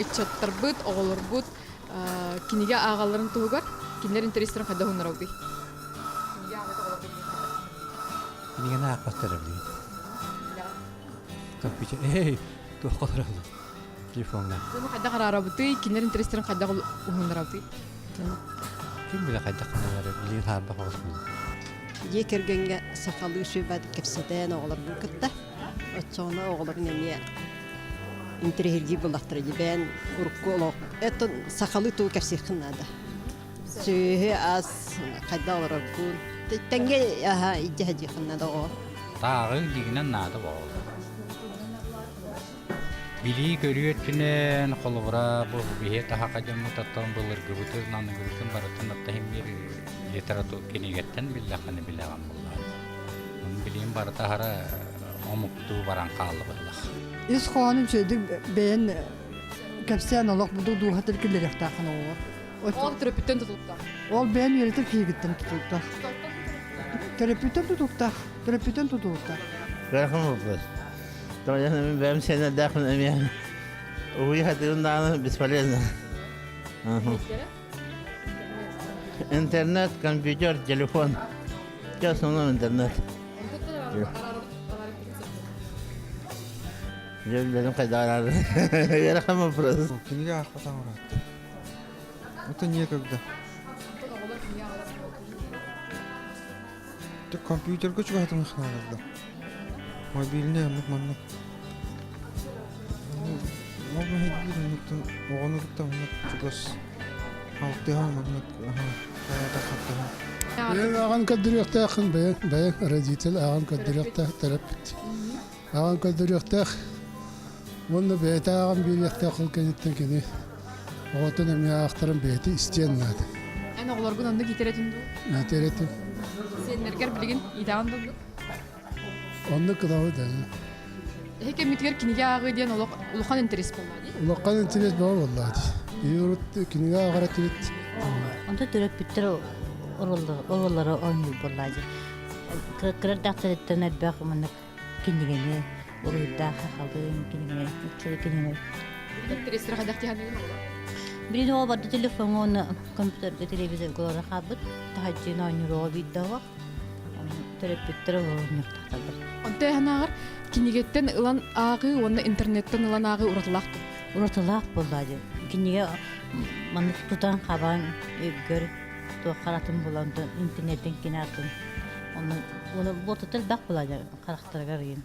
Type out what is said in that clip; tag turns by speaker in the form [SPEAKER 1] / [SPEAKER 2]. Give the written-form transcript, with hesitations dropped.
[SPEAKER 1] Ыччаттарбыт, оҕолорбут кинигэ ааҕалларын туһугар кинилэр интэриэстэрин хайдах уһуннарабытый? Кинигэ ааҕыт оҕолорго
[SPEAKER 2] Кинигэни аахпаттар билигин. Компьютер, эй, туох олороллор? Телефоҥҥа.
[SPEAKER 1] Дьону хайдах араарабытый, кинилэр интэриэстэрин хайдах уһуннарабытый?
[SPEAKER 2] Ким билэ хайдах гыналлары билигин хаарбах оҕус
[SPEAKER 3] Дьиэ кэргэҥҥэ сахалыы сүбэ кэпсэтэн оҕолорбун кытта оччоҕуна оҕолорун эмиэ интэриэһиргии буллахтара дии бэйэн урукку олох это сахалыы туу кэпсиэххин наада сүөһү ас хайдах олороргун тэҥҥэ аһа илдьэ сылдьыаххын наада оҕо
[SPEAKER 4] Тааҕы илиигинэн наада буолла. Билии көрүү өттүнэн холобура бу биһи таһаха дьоммут оттон былыргыбытын аныгыбытын барытын отто иһин биир литература кинигэттэн биллэххинэ билэҕин буоллаҕа. Билигин барыта аһара омуктуу баран хаалла быһылах.
[SPEAKER 5] Ис хоһоонун үчүгэйдик бэйэн кэпсээн олох буду дууһатыр киллэриэхтээххин оҕоҕор.
[SPEAKER 1] Ол төрөппүттэн тутулуктаах.
[SPEAKER 5] Ол бэйэн үөрэтэр киһигиттэн тутулуктаах. Төрөппүттэн тутулуктаах. Төрөппүттэн тутулуктаах.
[SPEAKER 6] Ыарахан вопрос. Тоҕо бэйэм сиэнэрдээхпин эмиэ уһуйа даҕаны бесполезно. Интернет, компьютер, телефон. В основном интернет. Дьэ билбэтим хайдах ыарахан вопрос.
[SPEAKER 7] Кинигэ аахпатах ыраатта. Это некогда. Компьютерга чугаһатымых наада. Мобильный оннук маннык. Ол мэһэйдиир оннуктан оҕону кытта оннук чугас алтыһан маннык хардыһан.
[SPEAKER 8] Бэйэҥ ааҕан көрдөрүөхтээххин, бэйэҥ, бэйэҥ родитель ааҕан көрдөрүөхтээх төрөппүт. Ааҕан көрдөрүөхтээх уонна бэйэтэ ааҕан биэриэхтээх ол кэнниттэн кини оҕотун эмиэ аахтаран бэйэтэ истиэн наада.
[SPEAKER 1] Эн оҕолоргун оннук иитэр этиҥ дуу?
[SPEAKER 8] Иитэр этим.
[SPEAKER 1] Сиэннэргэр билигин иитэҕин дуу?
[SPEAKER 8] Оннук гынабыт да.
[SPEAKER 1] Эһи кэммитигэр кинигэ ааҕыы диэн олох улахан интэриэс буолла дии.
[SPEAKER 8] Улахан интэриэс бөҕө буолла дии. Урут кинигэ ааҕар этибит.
[SPEAKER 9] Онто төрөппүттэр оруоллара оонньуур буолла дии. Кыра эрдэхтэриттэн элбэх маннык кинигэни уруйдаах сахалыы кинигэни нууччалыы кинигэни
[SPEAKER 1] Интэриэстэрэ хайдах тиһэниҥин
[SPEAKER 9] Билин оҕо барда телефоҥҥа уонна компьютерга телевизорга олоро хаалбыт таһырдьыны оонньуур оҕо биирдэ оҕо төрөппүттэр олоруонньуктаахталлар.
[SPEAKER 1] Онто эһэнааҕар кинигэттэн ылан ааҕыы уонна интернеттэн ылан ааҕыы уратылаах дуо?
[SPEAKER 9] Уратылаах буолла дии. Кинигэ маннык тутан хабан өйгөр туох харатын булан интернеттэн кини атын. Оны оны буотутал бах була харахтарыгар ыйын.